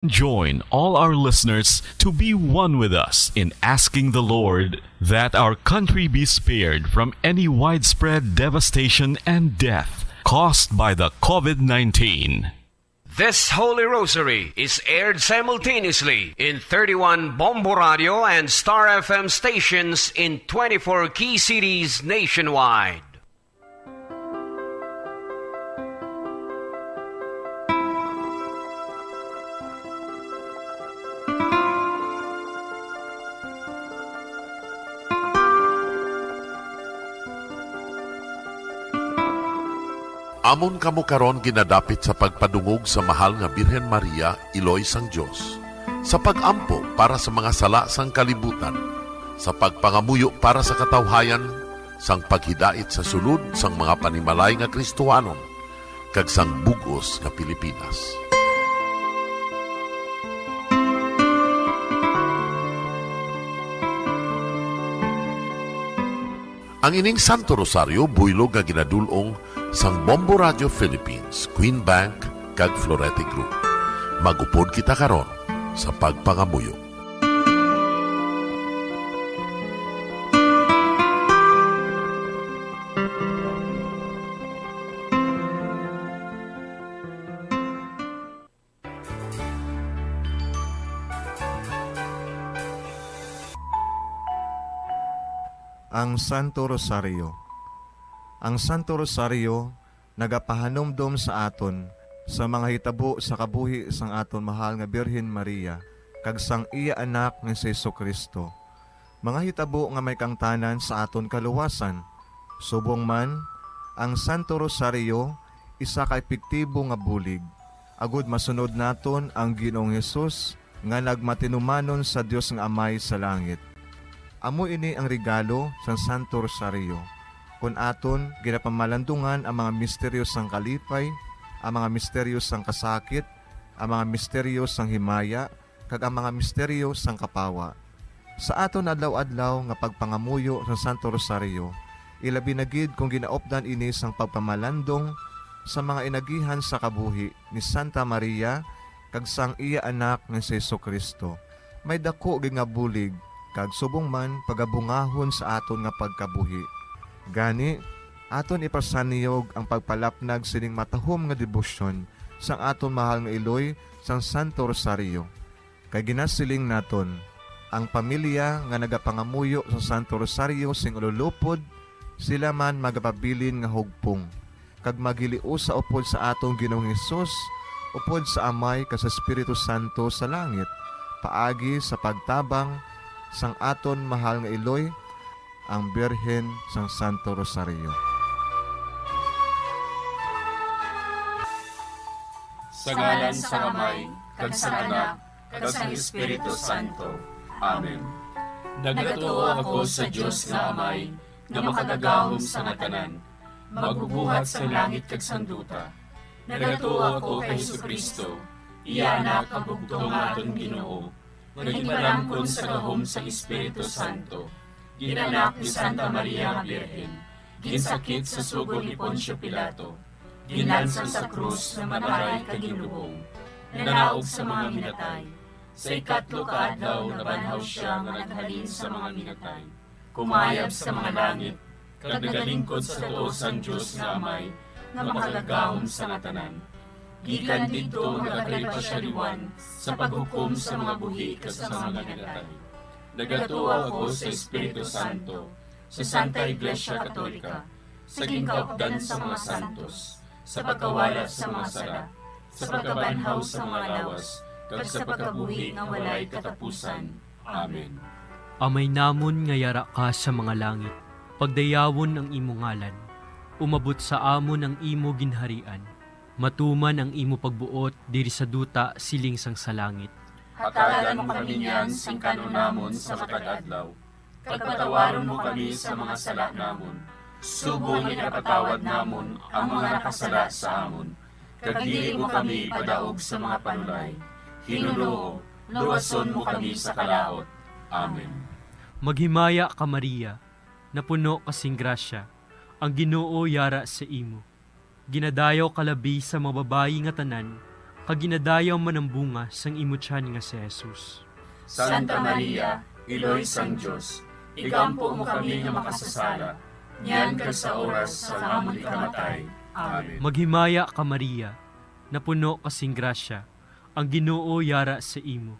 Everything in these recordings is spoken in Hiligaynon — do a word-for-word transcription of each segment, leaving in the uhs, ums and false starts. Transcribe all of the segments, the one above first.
Join all our listeners to be one with us in asking the Lord that our country be spared from any widespread devastation and death caused by the COVID nineteen. This Holy Rosary is aired simultaneously in thirty-one Bombo Radio and Star F M stations in twenty-four key cities nationwide. Amon kamo karon ginadapit sa pagpadungog sa Mahal nga Birhen Maria, Iloy sang Dios, sa pag-ampo para sa mga sala sang kalibutan, sa pagpangamuyo para sa katawhayan, sang paghidait sa sulod sang mga panimalay nga Kristohanon, kag sang bug-os nga Pilipinas. Ang ining Santo Rosario buylog nga ginadul-ong sang Bombo Radio Philippines, Queen Bank, kag Florete Group. Mag-upod kita karon sa pagpangamuyo. Ang Santo Rosario. Ang Santo Rosario nagapahanumdom sa aton sa mga hitabo sa kabuhi sang aton mahal nga Birhen Maria kag sang iya Anak nga si Jesu-Cristo, mga hitabo nga may kaangtanan sa aton kaluwasan. Subong man, ang Santo Rosario isa ka epektibo nga bulig agud masunod naton ang Ginoong Hesus nga nagmatinumanon sa Dios nga Amay sa langit. Amo ini ang regalo sang Santo Rosario, kon aton ginapamalandungan ang mga misteryo sang kalipay, ang mga misteryo sang kasakit, ang mga misteryo sang himaya, kag ang mga misteryo sang kapawa. Sa aton adlaw-adlaw nga pagpangamuyo sang Santo Rosario, ilabi na gid kon ginaupdan ini sang pagpamalandong sa mga inagihan sa kabuhi ni Santa Maria kag sang iya Anak nga si Jesu-Cristo, may daku gid nga bulig kag subong man pagabungahon sa aton nga pagkabuhi. Gani, aton ipasanyog ang pagpalapnag sining matahom nga debosyon sang aton mahal nga iloy sang Santo Rosario. Kay ginasiling naton, ang pamilya nga nagapangamuyo sa Santo Rosario sing ululupod, sila man magapabilin nga hugpong, kag maghiliusa upod sa aton Ginoong Hesus, upod sa Amay kag sa Espiritu Santo sa langit, paagi sa pagtabang sang aton mahal nga iloy, ang Birhen sang Santo Rosario. Sa ngalan sang Amay, kag sang Anak, kag sang Espiritu Santo. Amen. Nagatuo ako sa Dios nga Amay, nga makagagahom sa nga tanan, magbubuhat sang langit kag sang duta. Nagatuo ako kay Jesu-Cristo, iya Anak nga bugtong nga aton Ginoo, nga ginpalangkon sa gahom sang Espiritu Santo, ginanak ni Santa Maria nga Birhen, ginsakit sa sugo ni Poncio Pilato, ginlansang sa krus, namatay kag ginlubong, nanaog sa mga minatay. Sa ikatlo ka adlaw nabanhaw sia nga naghalin sa mga minatay, kumayab sa mga langit, kag nagalingkod sa tuo sang Dios nga Amay, nga makagagahom sa nga tanan. Gikan didto nagakalipa sia liwan sa paghukom sa mga buhi kag sa mga minatay. Nagatuo ako sa Espiritu Santo, sa Santa Iglesia Katolika, sa ginkaupdan sa mga santos, sa pagkawala sa mga sala, sa pagkabanhaw sa mga lawas, kag sa pagkabuhi nga walay katapusan. Amen. Amay namon nga yara ka sa mga langit, pagdayawon ang imo ngalan. Umabot sa amon ang imo ginharian. Matuman ang imo pagbuot diri sa duta siling sang sa langit. Hatagan mo kami niyan sing kan-on namon sa matag adlaw, kag patawaron mo kami sa mga sala namon, subong nga ginapatawad namon ang mga nakasala sa amon, kag dili mo kami ipadaog sa mga panulay. Ginoo, luwason mo kami sa kalaut. Amen. Maghimaya ka, Maria, napuno ka sing grasya, ang Ginoo yara sa imo. Ginadayaw ka labi sa mga babayi nga tanan, kag ginadayaw man ang bunga sang imo tiyan nga si Jesus. Santa Maria, Iloy sang Dios, igampo mo kami nga makasasala, niyan kag sa oras sang amon ikamatay. Amen. Maghimaya ka, Maria, napuno ka sing grasya, ang Ginoo yara sa imo.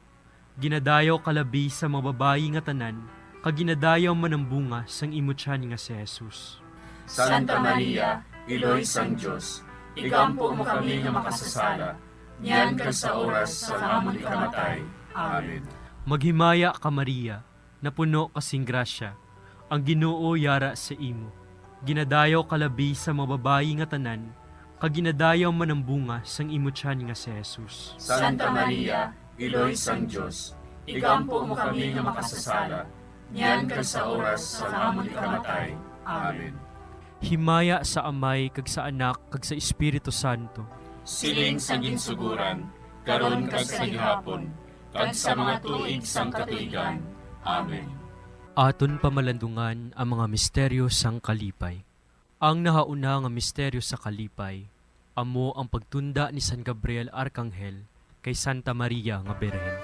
Ginadayaw ka labi sa mga babayi nga tanan, kag ginadayaw man ang bunga sang imo tiyan nga si Jesus. Santa Maria, Iloy sang Dios, igampo mo kami nga makasasala, niyan kag sa oras sang amon ikamatay. Amen. Maghimaya ka, Maria, napuno ka sing grasya, ang Ginoo yara sa imo. Ginadayaw ka labi sa mga babayi nga tanan, kag ginadayaw man ang bunga sang imo tiyan nga si Jesus. Santa Maria, Iloy sang Dios, igampo mo kami nga makasasala, niyan kag sa oras sang amon ikamatay. Amen. Himaya sa Amay, kag sa Anak, kag sa Espiritu Santo. Siling sa ginsuguran, karon kag sa gihapon, kag sa mga tuig sang katuigan. Amen. Aton pamalandungan ang mga misteryo sang kalipay. Ang nahauna nga misteryo sa kalipay amo ang pagtunda ni San Gabriel Arkanghel kay Santa Maria nga Birhen.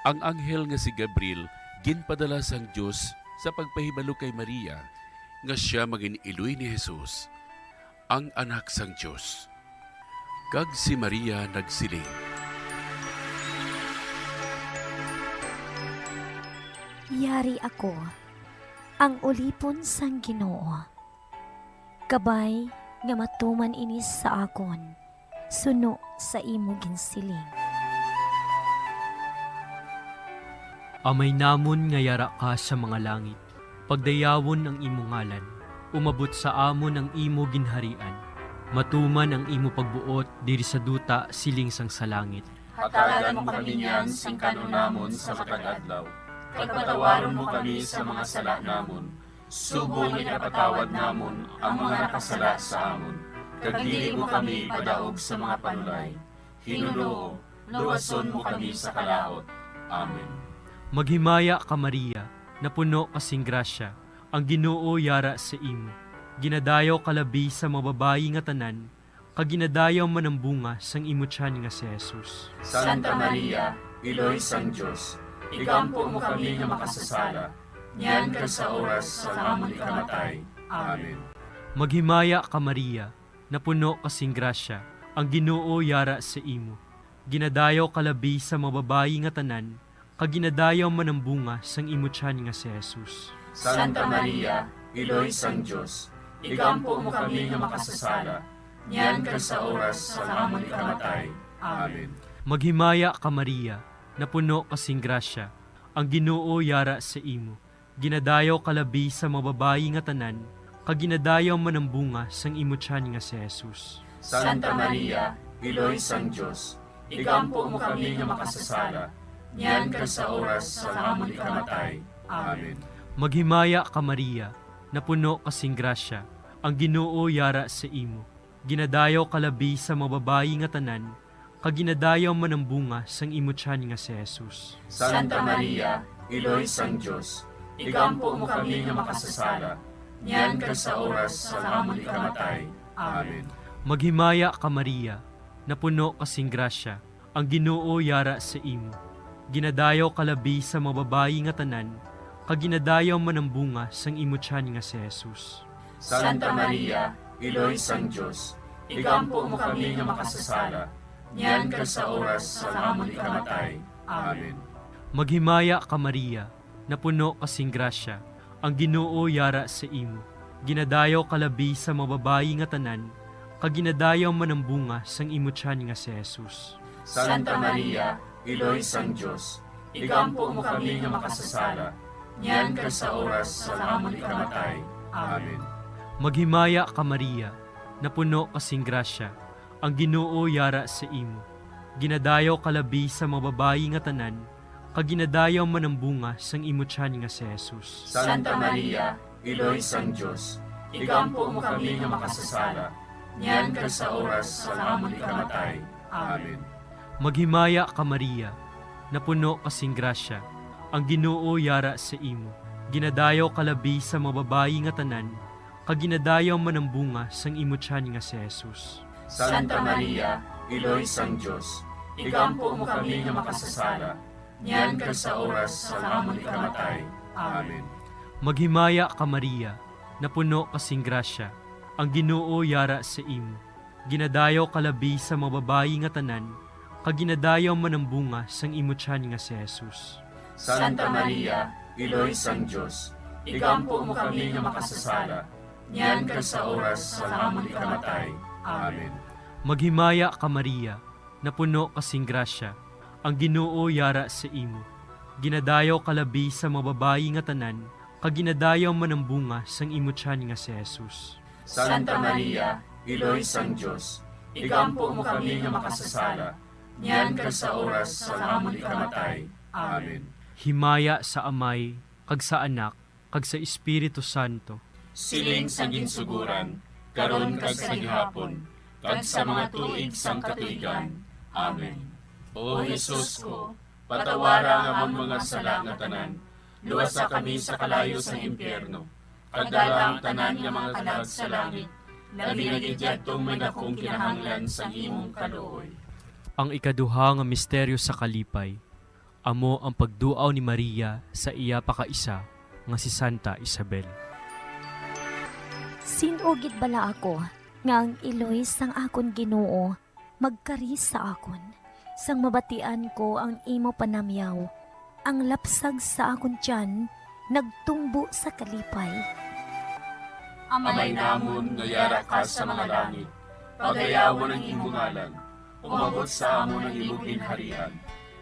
Ang anghel nga si Gabriel ginpadala sang Dios sa pagpahibalo kay Maria nga sia magin-iloy ni Jesus, ang Anak sang Dios. Kag si Maria nagsiling, "Yari ako, ang ulipon sang Ginoo. Kabay nga matuman ini sa akon, suno sa imo ginsiling." Amay namon nga yara ka sa mga langit, pagdayawon ang imo ngalan. Umabot sa amon ang imo ginharian. Matuman ang imo pagbuot diri sa duta siling sang sa langit. Hatagan mo kami niyan sing kan-on namon sa matag adlaw, kag patawaron mo kami sa mga sala namon, subong nga ginapatawad namon ang mga nakasala sa amon, kag dili mo kami ipadaog sa mga panulay. Ginoo, luwason mo kami sa kalaut. Amen. Maghimaya ka, Maria, napuno ka sing grasya, ang Ginoo yara sa imo. Ginadayaw ka labi sa mga babayi nga tanan, kag ginadayaw man ang bunga sang imo tiyan nga si Jesus. Santa Maria, Iloy sang Dios, igampo mo kami nga makasasala, niyan kag sa oras sang amon ikamatay. Amen. Maghimaya ka, Maria, napuno ka sing grasya, ang Ginoo yara sa imo. Ginadayaw ka labi sa mga babayi nga tanan, kag ginadayaw man ang bunga sang imo tiyan nga si Jesus. Santa Maria, Iloy sang Dios, igampo mo kami nga makasasala, niyan kag sa oras sang amon ikamatay. Amen. Maghimaya ka, Maria, napuno ka sing grasya, ang Ginoo yara sa imo. Ginadayaw ka labi sa mga babayi nga tanan, kag ginadayaw man ang bunga sang imo tiyan nga si Jesus. Santa Maria, Iloy sang Dios, igampo mo kami nga makasasala, niyan kag sa oras sang amon ikamatay. Amen. Maghimaya ka, Maria, napuno ka sing grasya, ang Ginoo yara sa imo. Ginadayaw ka labi sa mga babayi nga tanan, kag ginadayaw man ang bunga sang imo tiyan nga si Jesus. Santa Maria, Iloy sang Dios, igampo mo kami nga makasasala, niyan kag sa oras sang amon ikamatay. Amen. Maghimaya ka, Maria, napuno ka sing grasya, ang Ginoo yara sa imo. Ginadayaw ka labi sa mga babayi nga tanan, kag ginadayaw man ang bunga sang imo tiyan nga si Jesus. Santa Maria, Iloy sang Dios, igampo mo kami nga makasasala, niyan kag sa oras sang amon ikamatay. Amen. Maghimaya ka, Maria, napuno ka sing grasya, ang Ginoo yara sa imo. Ginadayaw ka labi sa mga babayi nga tanan, kag ginadayaw man ang bunga sang imo tiyan nga si Jesus. Santa Maria, Iloy sang Dios, igampo mo kami nga makasasala, niyan kag sa oras sang amon ikamatay. Amen. Maghimaya ka, Maria, napuno ka sing grasya, ang Ginoo yara sa imo. Ginadayaw ka labi sa mga babayi nga tanan, kag ginadayaw man ang bunga sang imo tiyan nga si Jesus. Santa Maria, Iloy sang Dios, igampo mo kami nga makasasala, niyan kag sa oras sang amon ikamatay. Amen. Maghimaya ka, Maria, napuno ka sing grasya, ang Ginoo yara sa imo. Ginadayaw ka labi sa mga babayi nga tanan, kag ginadayaw man ang bunga sang imo tiyan nga si Jesus. Santa Maria, Iloy sang Dios, igampo mo kami nga makasasala, niyan kag sa oras sang amon ikamatay. Amen. Maghimaya ka, Maria, napuno ka sing grasya, ang Ginoo yara sa imo. Ginadayaw ka labi sa mga babayi nga tanan, kag ginadayaw man ang bunga sang imo tiyan nga si Jesus. Santa Maria, Iloy sang Dios, igampo mo kami nga makasasala, niyan kag sa oras sang amon ikamatay. Amen. Maghimaya ka, Maria, napuno ka sing grasya, ang Ginoo yara sa imo. Ginadayaw ka labi sa mga babayi nga tanan, kag ginadayaw man ang bunga sang imo tiyan nga si Jesus. Santa Maria, Iloy sang Dios, igampo mo kami nga makasasala, niyan kag sa oras sang amon ikamatay. Amen. Himaya sa Amay, kag sa Anak, kag sa Espiritu Santo. Siling sa ginsuguran, karon kag sa gihapon, kag sa mga tuig sang katuigan. Amen. O Jesus ko, patawara ang amon mga sala nga tanan, luwasa kami sa kalayo sang impyerno, kag dala ang tanan nga mga kalag sa langit, labi na gid yadtong may dakong kinahanglan sang imong kaluoy. Ang ikaduha nga misteryo sa kalipay, amo ang pagduaw ni Maria sa iya pakaisa nga si Santa Isabel. Sin-o gid bala ako nga ang iloy sang akon Ginoo magkari sa akon, sang mabatian ko ang imo panamyaw? Ang lapsag sa akon tiyan nagtumbo sa kalipay. Amay namon nga yara ka sa mga langit, pagayawon ang imo ngalan. Umabot sa amon ang imo ginharian.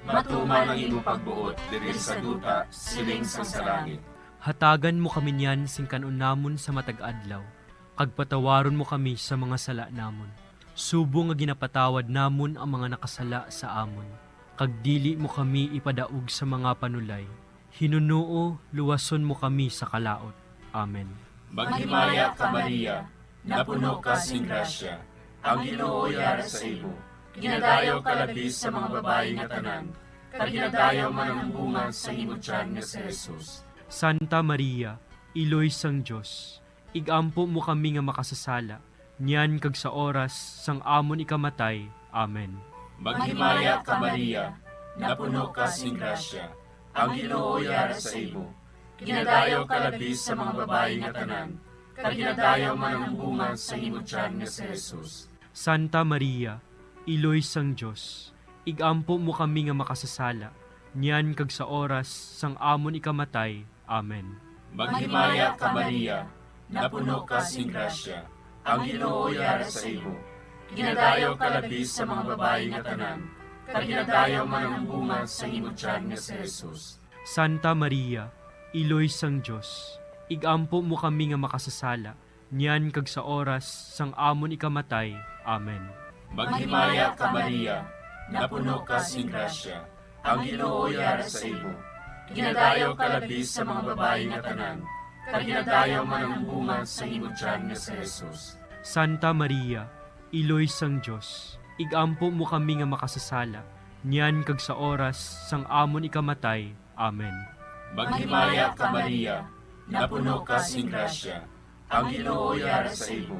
Matuman ang imo pagbuot diri sa duta, siling sang sa langit. Hatagan mo kami niyan sing kan-on namon sa matag adlaw, kag patawaron mo kami sa mga sala namon, subong nga ginapatawad namon ang mga nakasala sa amon. Kag dili mo kami ipadaog sa mga panulay, hinunoo luwason mo kami sa kalaut. Amen. Maghimaya ka, Maria, napuno ka sing grasya, ang Ginoo yara sa imo. Ginadayaw ka labi sa mga babayi nga tanan, kag ginadayaw man ang bunga sa imo tiyan nga si Jesus. Santa Maria, Iloy sang Dios, igampo mo kami nga makasasala, niyan kag sa oras sang amon ikamatay. Amen. Maghimaya ka, Maria, napuno ka sing grasya, ang Ginoo yara sa imo. Ginadayaw ka labi sa mga babayi nga tanan, kag ginadayaw man ang bunga sa imo tiyan nga si Jesus. Santa Maria, Iloy sang Dios, igampo mo kami nga makasasala, niyan kag sa oras sang amon ikamatay. Amen. Maghimaya ka, Maria, napuno ka sing grasya, ang Ginoo yara sa imo. Ginadayaw ka labi sa mga babayi nga tanan, kag ginadayaw man ang bunga sa imo tiyan nga si Jesus. Santa Maria, Iloy sang Dios, igampo mo kami nga makasasala, niyan kag sa oras sang amon ikamatay. Amen. Maghimaya ka, Maria, napuno ka sing grasya, ang Ginoo yara sa imo. Ginadayaw ka labi sa mga babayi nga tanan, kag ginadayaw man ang bunga sa imo tiyan nga si Jesus. Santa Maria, Iloy sang Dios, igampo mo kami nga makasasala, niyan kag sa oras sang amon ikamatay. Amen. Maghimaya ka, Maria, napuno ka sing grasya, ang Ginoo yara sa imo.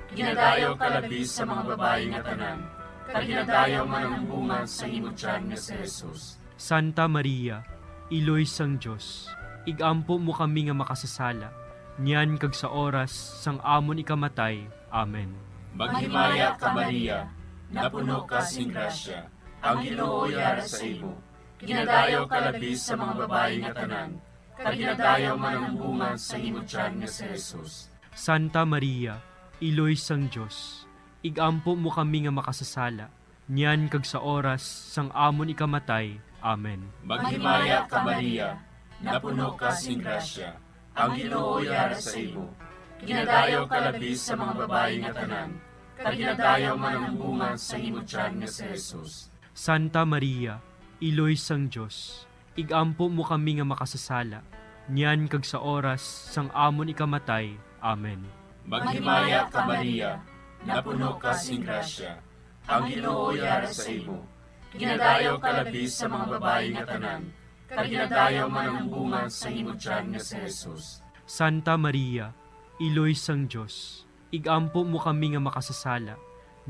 Ginadayaw ka labi sa mga babayi nga tanan, kag ginadayaw man ang bunga sa imo tiyan nga si Jesus. Santa Maria, Iloy sang Dios, igampo mo kami nga makasasala, niyan kag sa oras sang amon ikamatay. Amen. Maghimaya ka, Maria, napuno ka sing grasya, ang Ginoo yara sa imo. Ginadayaw ka labi sa mga babayi nga tanan, kag ginadayaw man ang bunga sa imo tiyan nga si Jesus. Santa Maria, Iloy sang Dios, igampo mo kami nga makasasala, niyan kag sa oras sang amon ikamatay. Amen. Maghimaya ka, Maria, napuno ka sing grasya, ang Ginoo yara sa imo. Ginadayaw ka labi sa mga babayi nga tanan, kag ginadayaw man ang bunga sa imo tiyan nga si Jesus. Santa Maria, Iloy sang Dios, igampo mo kami nga makasasala, niyan kag sa oras sang amon ikamatay. Amen. Maghimaya ka, Maria, napuno ka sing grasya, ang Ginoo yara sa imo. Ginadayaw ka labi sa mga babayi nga tanan, kag ginadayaw man ang bunga sa imo tiyan nga si Jesus. Santa Maria, Iloy sang Dios, igampo mo kami nga makasasala,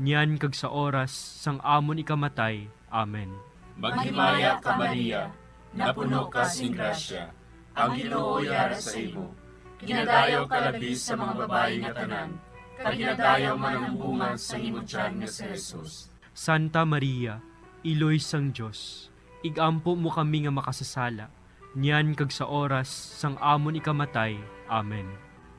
niyan kag sa oras sang amon ikamatay. Amen. Maghimaya ka, Maria, napuno ka sing grasya, ang Ginoo yara sa imo. Ginadayaw ka labi sa mga babayi nga tanan, kag ginadayaw man ang bunga sang imo tiyan nga si Jesus. Santa Maria, Iloy sang Dios, igampo mo kami nga makasasala, niyan kag sa oras sang amon ikamatay. Amen.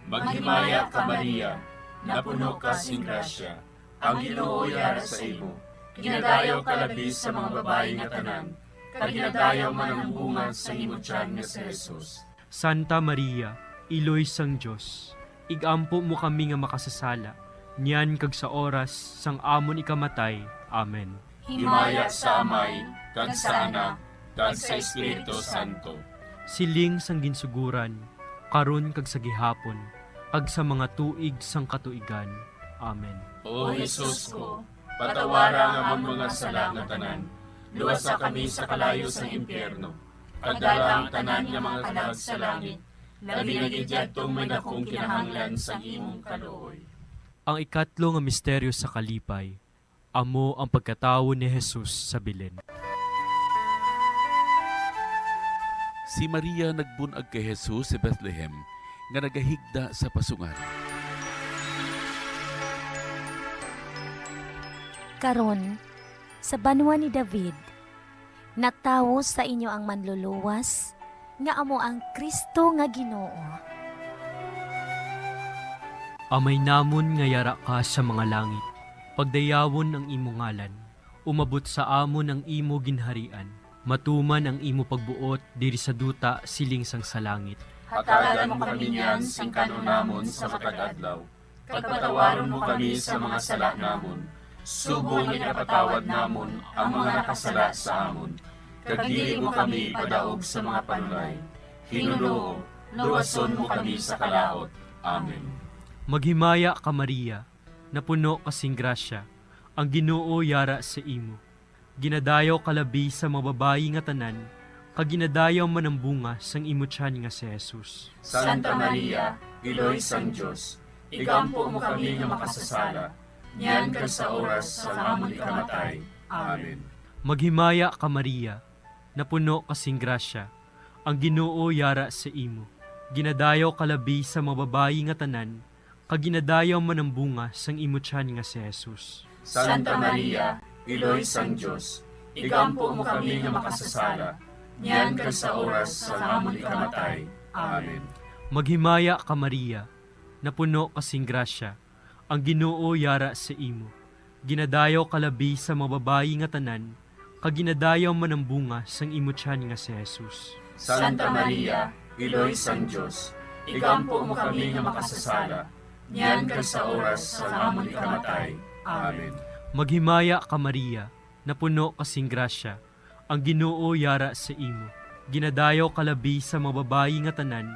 Maghimaya ka, Maria, napuno ka sing grasya, ang Ginoo yara sa imo. Ginadayaw ka labi sa mga babayi nga tanan, kag ginadayaw man ang bunga sang imo tiyan nga si Jesus. Santa Maria, Iloy sang Dios, igampo mo kami nga makasasala, niyan kag sa oras sang amon ikamatay. Amen. Himaya sa Amay, kag sa Anak, kag sa Espiritu Santo. Siling sang ginsuguran, karon kag sa gihapon, kag sa mga tuig sang katuigan. Amen. O Jesus ko, patawara ang amon mga sala nga tanan, luwasa kami sa kalayo sang impyerno, kag dala ang tanan nga mga kalag sa langit, labi na gid yadtong may dakong kinahanglan sang imong kaluoy. Ang ikatlo nga misteryo sa kalipay, amo ang pagkatawo ni Jesus sa Belen. Si Maria nagbun-ag kay Jesus sa Bethlehem, nga nagahigda sa pasungan. Karon, sa banwa ni David, natawo sa inyo ang Manluluwas, nga amo ang Cristo nga Ginoo. Amay namon nga yara ka sa mga langit, pagdayawon ang imo ngalan. Umabot sa amon ang imo ginharian. Matuman ang imo pagbuot diri sa duta siling sang sa langit. Hatagan mo kami niyan sing kan-on namon sa matag adlaw, kag patawaron mo kami sa mga sala namon, subong nga ginapatawad namon ang mga nakasala sa amon, kag dili mo kami ipadaog sa mga panulay. Ginoo, luwason mo kami sa kalaut. Amen. Maghimaya ka, Maria, napuno ka sing grasya, ang Ginoo yara sa imo. Ginadayaw ka labi sa mga babayi nga tanan, kag ginadayaw man ang bunga sang imo tiyan nga si Jesus. Santa Maria, Iloy sang Dios, igampo mo kami nga makasasala, niyan kag sa oras sang amon ikamatay. Amen. Maghimaya ka, Maria, napuno ka sing grasya, ang Ginoo yara sa imo. Ginadayaw ka labi sa mga babayi nga tanan, kag ginadayaw man ang bunga sang imo tiyan nga si Jesus. Santa Maria, Iloy sang Dios, igampo mo kami nga makasasala, niyan kag sa oras sang amon ikamatay. Amen. Maghimaya ka, Maria, napuno ka sing grasya, ang Ginoo yara sa imo. Ginadayaw ka labi sa mga babayi nga tanan, kag ginadayaw man ang bunga sang imo tiyan nga si Jesus. Santa Maria, Iloy sang Dios, igampo mo kami nga makasasala, niyan kag sa oras sang amon ikamatay. Amen. Maghimaya ka, Maria, napuno ka sing grasya, ang Ginoo yara sa imo. Ginadayaw ka labi sa mga babayi nga tanan,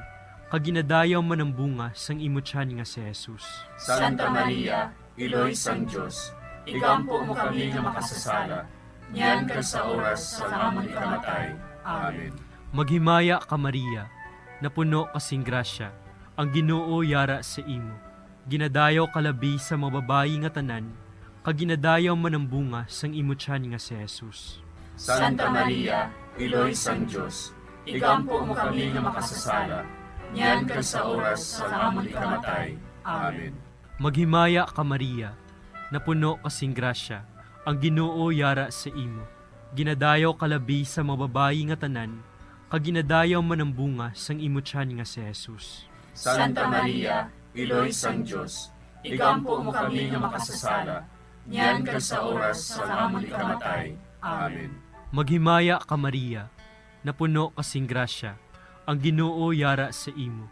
kag ginadayaw man ang bunga sang imo tiyan nga si Jesus. Santa Maria, Iloy sang Dios, igampo mo kami nga makasasala, niyan kag sa oras sang amon ikamatay. Amen. Maghimaya ka, Maria, napuno ka sing grasya, ang Ginoo yara sa imo. Ginadayaw ka labi sa mga babayi nga tanan, kag ginadayaw man ang bunga sang imo tiyan nga si Jesus. Santa Maria, Iloy sang Dios, igampo mo kami nga makasasala, niyan kag sa oras sang amon ikamatay. Amen. Maghimaya ka, Maria, napuno ka sing grasya, ang Ginoo yara sa imo. Ginadayaw ka labi sa mga babayi nga tanan, kag ginadayaw man ang bunga sang imo tiyan nga si Jesus. Santa Maria, Iloy sang Dios, igampo mo kami nga makasasala, niyan kag sa oras sang amon ikamatay. Amen. Maghimaya ka, Maria, napuno ka sing grasya, ang Ginoo yara sa imo.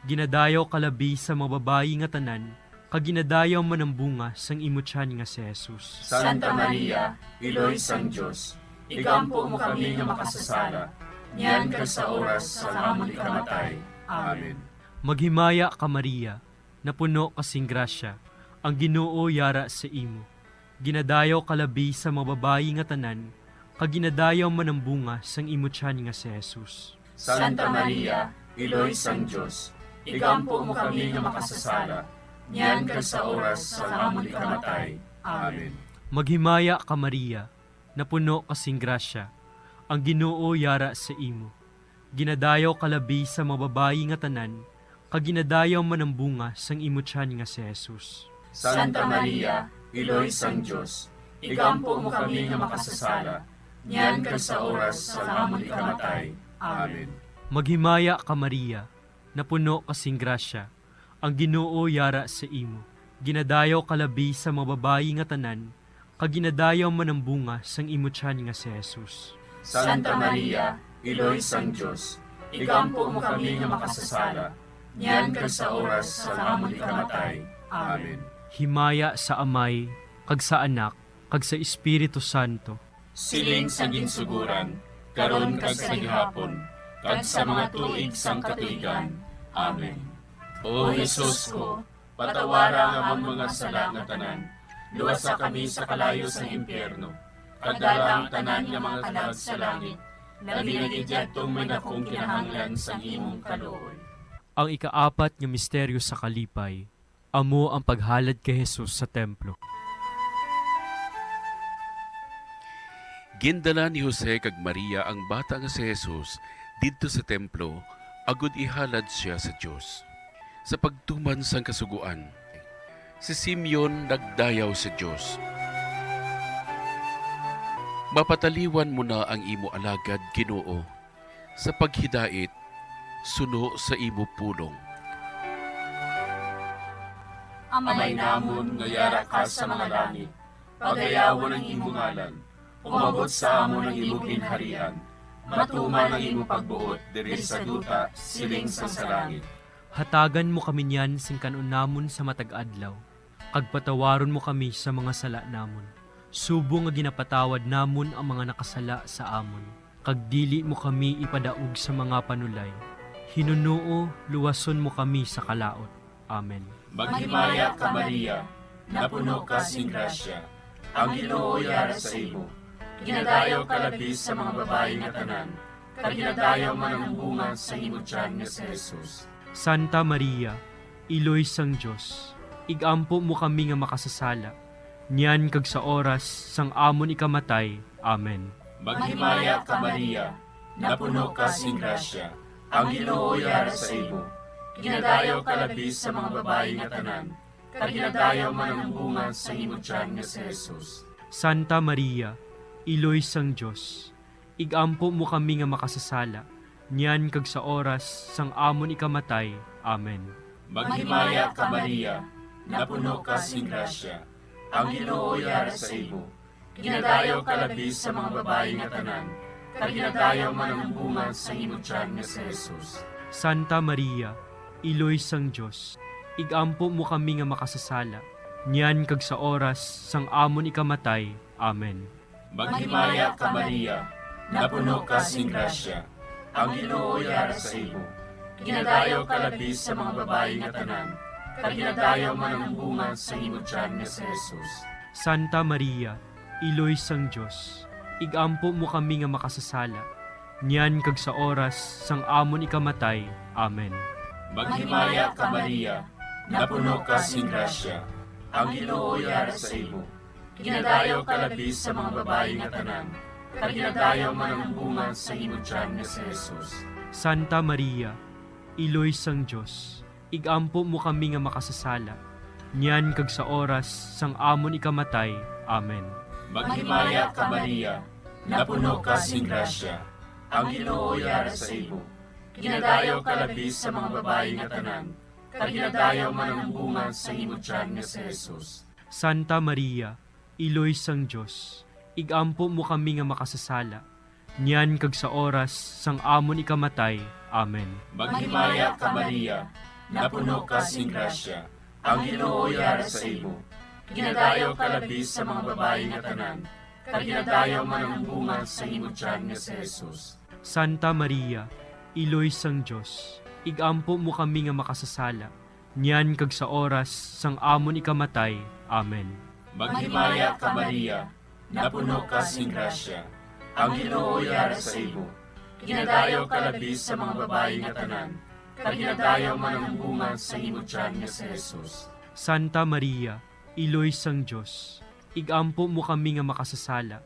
Ginadayaw ka labi sa mga babayi nga tanan, kag ginadayaw man ang bunga sang imo tiyan nga si Jesus. Santa Maria, Iloy sang Dios, igampo mo kami nga makasasala, niyan kag sa oras sang amon ikamatay. Amen. Maghimaya ka, Maria, napuno ka sing grasya, ang Ginoo yara sa imo. Ginadayaw ka labi sa mga babayi nga tanan, kag ginadayaw man ang bunga sang imo tiyan nga si Jesus. Santa Maria, Iloy sang Dios, igampo mo kami nga makasasala, niyan kag sa oras sang amon ikamatay. Amen. Maghimaya ka, Maria, napuno ka sing grasya, ang Ginoo yara sa imo. Ginadayaw ka labi sa mga babayi nga tanan, kag ginadayaw man ang bunga sang imo tiyan nga si Jesus. Santa Maria, Iloy sang Dios, igampo mo kami nga makasasala, niyan kag sa oras sang amon ikamatay. Amen. Maghimaya ka, Maria, napuno ka sing grasya, ang Ginoo yara sa imo. Ginadayaw ka labi sa mga babayi nga tanan, kag ginadayaw man ang bunga sang imo tiyan nga si Jesus. Santa Maria, Iloy sang Dios, igampo mo kami nga makasasala, niyan kag sa oras sang amon ikamatay. Amen. Himaya sa Amay, kag sa Anak, kag sa Espiritu Santo. Siling sa ginsuguran, karon kag sa gihapon, kag sa mga tuig sang katuigan. Amen. O Jesus ko, patawara ang amon mga sala nga tanan, luwasa kami sa kalayo sang impyerno, kag dala ang tanan nga mga kalag sa langit, labi na gid yadtong may dakong kinahanglan sang imong kaluoy. Ang ikaapat nga misteryo sa kalipay, amo ang paghalad kay Jesus sa templo. Gindala ni Jose kag Maria ang bata nga si Jesus didto sa templo, agod ihalad sia sa Dios. Sa pagtuman sang Kasugoan, si Simeon nagdayaw sa Dios: "Mapataliwan mo na ang imo alagad, Ginoo, sa paghidait suno sa imo pulong." Amay namon nga yara ka sa mga langit, pagayawon ang imo ngalan. Umabot sa amon ang imo ginharian. Matuman ang imo pagbuot diri sa duta, siling sang sa langit. Hatagan mo kami niyan sing kan-on namon sa matag adlaw, kag patawaron mo kami sa mga sala namon, subong nga ginapatawad namon ang mga nakasala sa amon. Kag dili mo kami ipadaog sa mga panulay. Hinunoo, luwason mo kami sa kalaut. Amen. Maghimaya ka, Maria, napuno ka sing grasya, ang Ginoo yara sa imo. Ginadayaw ka labi sa mga babayi nga tanan, kag ginadayaw man ang bunga sa imo tiyan nga si Jesus. Santa Maria, Iloy sang Dios, igampo mo kami nga makasasala, niyan kag sa oras sang amon ikamatay. Amen. Maghimaya ka, Maria, napuno ka sing grasya, ang Ginoo yara sa imo. Ginadayaw ka labi sa mga babayi nga tanan, kag ginadayaw man ang bunga sa imo tiyan nga si Jesus. Santa Maria, Iloy sang Dios, igampo mo kami nga makasasala, niyan kag sa oras sang amon ikamatay. Amen. Maghimaya ka, Maria, napuno ka sing grasya, ang Ginoo yara sa imo. Ginadayaw ka labi sa mga babayi nga tanan, kag ginadayaw man ang bunga sa imo tiyan nga si Jesus. Santa Maria, Iloy sang Dios, igampo mo kami nga makasasala, niyan kag sa oras sang amon ikamatay. Amen. Maghimaya ka, Maria, napuno ka sing grasya, ang Ginoo yara sa imo. Ginadayaw ka labi sa mga babayi nga tanan, kag ginadayaw man ang bunga sa imo tiyan nga si Jesus. Santa Maria, Iloy sang Dios, igampo mo kami nga makasasala, niyan kag sa oras sang amon ikamatay. Amen. Maghimaya ka, Maria, napuno ka sing grasya, ang Ginoo yara sa imo. Ginadayaw ka labi sa mga babayi nga tanan, kag ginadayaw man ang bunga sa imo tiyan nga si Jesus. Santa Maria, Iloy sang Dios, igampo mo kami nga makasasala, niyan kag sa oras sang amon ikamatay. Amen. Maghimaya ka, Maria, napuno ka sing grasya, ang Ginoo yara sa imo. Ginadayaw ka labi sa mga babayi nga tanan, kag ginadayaw man ang bunga sa imo tiyan nga si Jesus. Santa Maria, Iloy sang Dios, igampo mo kami nga makasasala, niyan kag sa oras sang amon ikamatay. Amen. Maghimaya ka, Maria, napuno ka sing grasya, ang Ginoo yara sa imo. Ginadayaw ka labi sa mga babayi nga tanan, kag ginadayaw man ang bunga sa imo tiyan nga si Jesus. Santa Maria, Iloy sang Dios, igampo mo kami nga makasasala, niyan kag sa oras sang amon ikamatay. Amen. Maghimaya ka, Maria, napuno ka sing grasya, ang Ginoo yara sa imo. Ginadayaw ka labi sa mga babayi nga tanan, kag ginadayaw man ang bunga sa imo tiyan nga si Jesus. Santa Maria, Iloy sang Dios, igampo mo kami nga makasasala,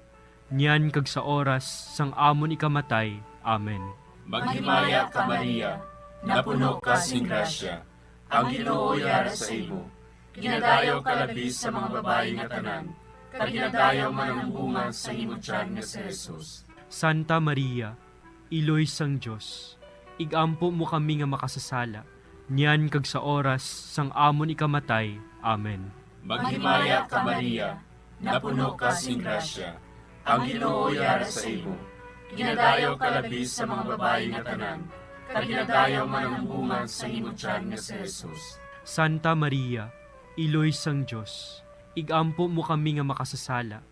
niyan kag sa oras sang amon ikamatay. Amen. Maghimaya ka, Maria, napuno ka sing grasya, ang Ginoo yara sa imo. Ginadayaw ka labi sa mga babayi nga tanan, kag ginadayaw man ang bunga sa imo tiyan nga si Jesus. Santa Maria, Iloy sang Dios, igampo mo kami nga makasasala, niyan kag sa oras sang amon ikamatay. Amen. Maghimaya ka, Maria, napuno ka sing grasya, ang Ginoo yara sa imo. Ginadayaw ka labi sa mga babayi nga tanan, kag ginadayaw man ang bunga sa imo tiyan nga si Jesus. Santa Maria, Iloy sang Dios, igampo mo kami nga makasasala,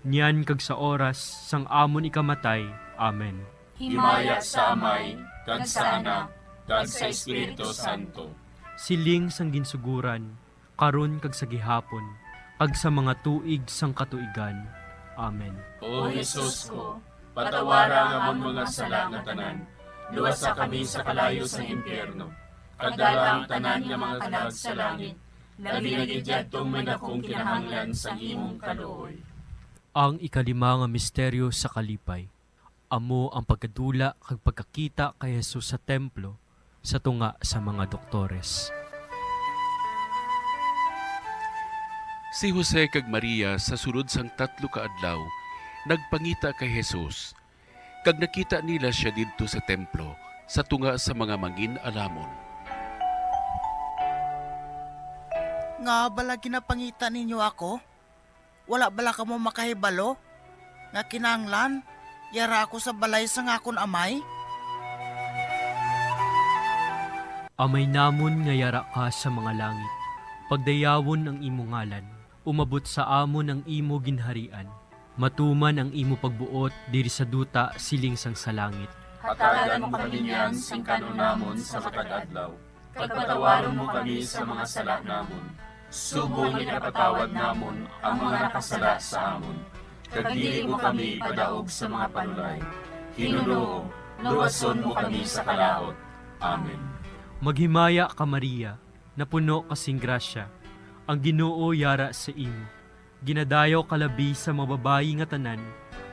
niyan kag sa oras sang amon ikamatay. Amen. Himaya sa Amay, kag sa Anak, kag sa Espiritu Santo. Siling sang ginsuguran, karon kag sa gihapon, kag sa mga tuig sang katuigan. Amen. O Jesus ko, patawara ang amon mga sala nga tanan, luwasa kami sa kalayo sang impyerno, kag dala ang tanan nga mga kalag sa langit, labi na gid yadtong may dakong kinahanglan sang imong kaluoy. Ang ikalima nga misteryo sa kalipay, amo ang pagkadula kag pagkakita kay Jesus sa templo sa tunga sa mga doktores. Si Jose kag Maria sa sulod sang tatlo ka adlaw nagpangita kay Jesus, kag nakita nila sia didto sa templo sa tunga sa mga mangin-alamon. Ngaa bala ginapangita ninyo ako? Wala bala kamo makahibalo nga kinahanglan yara ako sa balay sang akon Amay? Amay namon nga yara ka sa mga langit, pagdayawon ang imo ngalan. Umabot sa amon ang imo ginharian. Matuman ang imo pagbuot diri sa duta siling sang sa langit. Hatagan mo kami niyan sing kan-on namon sa matag adlaw, kag patawaron mo kami sa mga sala namon, subong nga ginapatawad namon ang mga nakasala sa amon, kag dili mo kami ipadaog sa mga panulay. Hinunoo, luwason mo kami sa kalaut. Amen. Maghimaya ka, Maria, napuno ka sing grasya, ang Ginoo yara sa imo. Ginadayaw ka labi sa mga babayi nga tanan,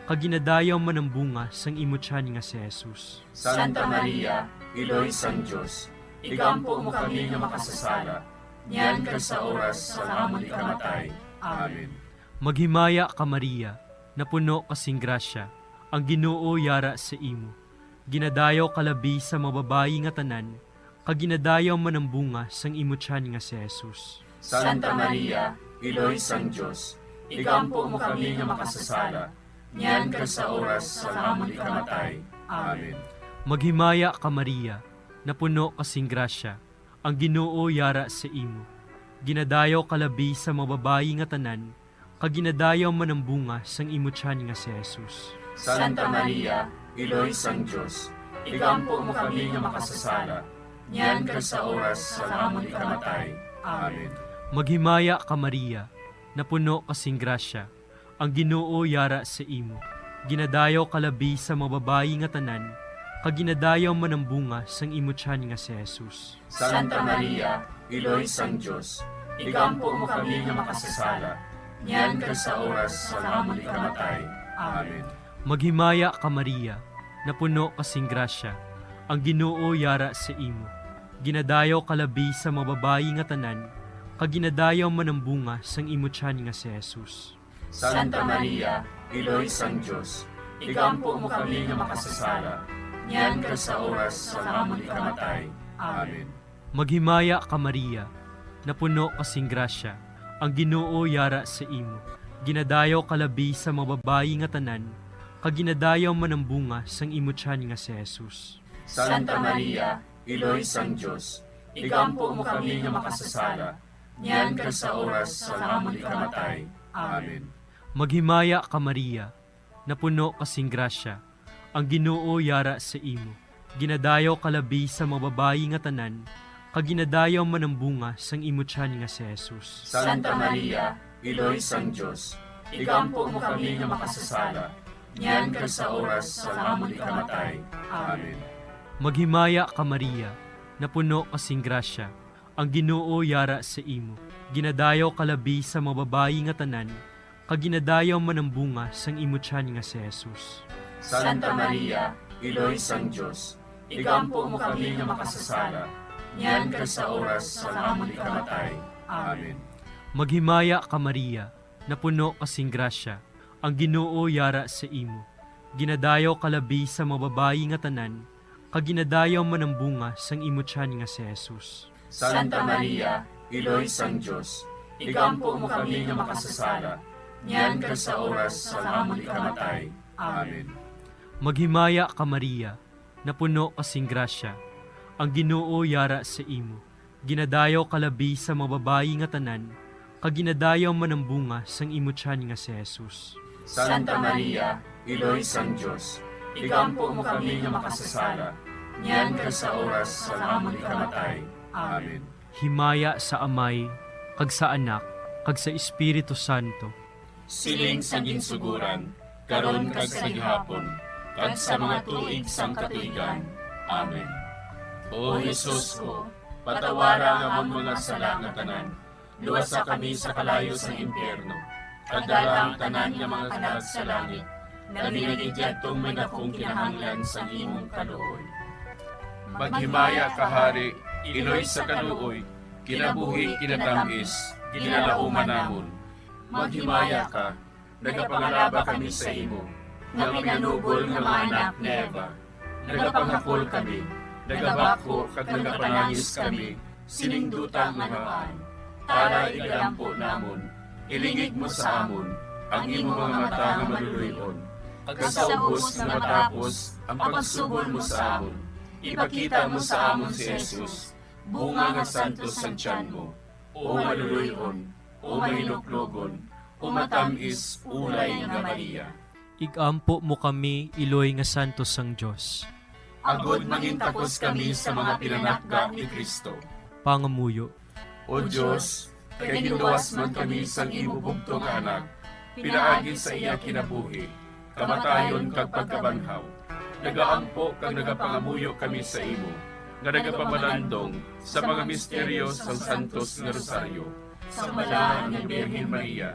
kag ginadayaw man ang bunga sang imo tiyan nga si Jesus. Santa Maria, Iloy sang Dios, igampo mo kami nga makasasala, niyan kag sa oras sang amon ikamatay. Amen. Maghimaya ka, Maria, napuno ka sing grasya, ang Ginoo yara sa imo. Ginadayaw ka labi sa mga babayi nga tanan, kag ginadayaw man ang bunga sang imo tiyan nga si Jesus. Santa Maria, Iloy sang Dios, igampo mo kami nga makasasala, niyan kag sa oras sang amon ikamatay. Amen. Maghimaya ka, Maria, napuno ka sing grasya, ang Ginoo yara sa imo. Ginadayaw ka labi sa mga babayi nga tanan, kag ginadayaw man ang bunga sang imo tiyan nga si Jesus. Santa Maria, Iloy sang Dios, igampo mo kami nga makasasala, niyan kag sa oras sang amon ikamatay. Amen. Maghimaya ka, Maria, napuno ka sing grasya, ang Ginoo yara sa imo. Ginadayaw ka labi sa mga babayi nga tanan, kag ginadayaw man ang bunga sang imo tiyan nga si Jesus. Santa Maria, Iloy sang Dios, igampo mo kami nga makasasala, niyan kag sa oras sang amon ikamatay. Amen. Maghimaya ka, Maria, napuno ka sing grasya, ang Ginoo yara sa imo. Ginadayaw ka labi sa mga babayi nga tanan, kag ginadayaw man ang bunga sang imo tiyan nga si Jesus. Santa Maria, Iloy sang Dios, igampo mo kami nga makasasala, niyan kag sa oras sang amon ikamatay. Amen. Maghimaya ka, Maria, napuno ka sing grasya, ang Ginoo yara sa imo. Ginadayaw ka labi sa mga babayi nga tanan, kag ginadayaw man ang bunga sang imo tiyan nga si Jesus. Santa Maria, Iloy sang Dios, igampo mo kami nga makasasala, niyan kag sa oras sang amon ikamatay. Amen. Maghimaya ka, Maria, napuno ka sing grasya, ang Ginoo yara sa imo. Ginadayaw ka labi sa mga babayi nga tanan, kag ginadayaw man ang bunga sang imo tiyan nga si Jesus. Santa Maria, Iloy sang Dios, igampo mo kami nga makasasala, niyan kag sa oras sang amon ikamatay. Amen. Maghimaya ka, Maria, napuno ka sing grasya, ang Ginoo yara sa imo. Ginadayaw ka labi sa mga babayi nga tanan, kag ginadayaw man ang bunga sang imo tiyan nga si Jesus. Santa Maria, Iloy sang Dios, igampo mo kami nga makasasala, niyan kag sa oras sang amon ikamatay. Amen. Maghimaya ka, Maria, napuno ka sing grasya, ang Ginoo yara sa imo. Ginadayaw ka labi sa mga babayi nga tanan, kag ginadayaw man ang bunga sang imo tiyan nga si Jesus. Santa Maria, Iloy sang Dios, igampo mo kami nga makasasala, niyan kag sa oras sang amon ikamatay. Amen. Maghimaya ka, Maria, napuno ka sing grasya, ang Ginoo yara sa imo. Ginadayaw ka labi sa mga babayi nga tanan, kag ginadayaw man ang bunga sang imo tiyan nga si Jesus. Santa Maria, Iloy sang Dios, igampo mo kami nga makasasala, niyan kag sa oras sang amon ikamatay. Amen. Himaya sa Amay, kag sa Anak, kag sa Espiritu Santo. Siling sa ginsuguran, karon kag sa gihapon, kag sa mga tuig sang katuigan. Amen. O Jesus ko, patawara ang amon mga sala nga tanan, luwasa kami sa kalayo sang impyerno, kag dala ang tanan nga mga kalag sa langit, labi na gid yadtong may dakong kinahanglan sang imong kaluoy. Maghimaya ka, Hari, Iloy sa kaluoy, kinabuhi, kinatamis, ginalauman namon. Maghimaya ka, nagapangalaba kami sa imo, nga pinanubol nga mga anak ni Eva. Nagapanghakol kami, nagabakho kag nagapanangis kami sining duta nga haan. Tara, igampo namon, ilingig mo sa amon ang imo mga mata nga maluloy-on, kag sa ubos nga matapos ang pagsubol mo sa amon, ipakita mo sa amon si Jesus, bunga nga santos sang tiyan mo. O maluloy-on, o mahinuklogon, o matam-is, ulay nga Maria. Igampo mo kami, Iloy nga santos sang Dios. Agod mangintakos kami sa mga pinanakga ni Cristo. Pangamuyo. O Dios, kay ginluwas man kami sang imo bugtong nga Anak, pinaagi sa iya kinabuhi, kamatayon kag pagkabanhaw. Nagaampo kag nagapangamuyo kami sa imo, nga nagapamalandong sa mga misteryo sang Santos nga Rosaryo, sa Balaan nga Birhen Maria,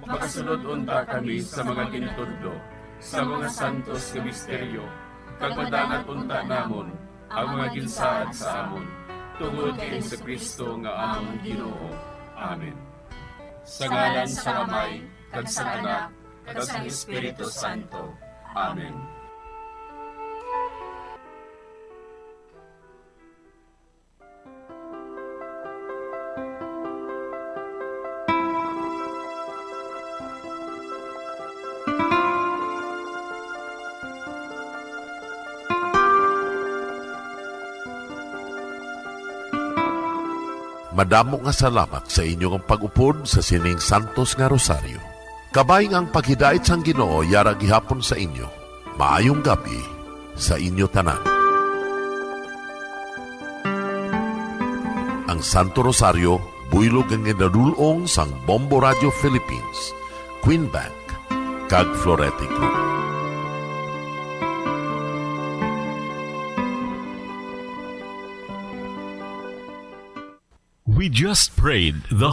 makasulod unta kami sa mga gintudlo sa mga santos nga misteryo, kag madangat unta namon ang mga ginsaad sa amon, tungod kay Jesu-Cristo nga amon Ginoo. Amen. Sa ngalan sang Amay, kag sang Anak, kag sang Espiritu Santo. Amen. Madamo nga salamat sa inyo nga pag-upod sa sining santos nga rosaryo. Kabay nga ang paghidait sang Ginoo yara gihapon sa inyo. Maayong gab-i sa inyo tanan. Ang Santo Rosario, buylog nga ginadul-ong sang Bombo Radio Philippines, Queen Bank, kag Florete Group. We just prayed the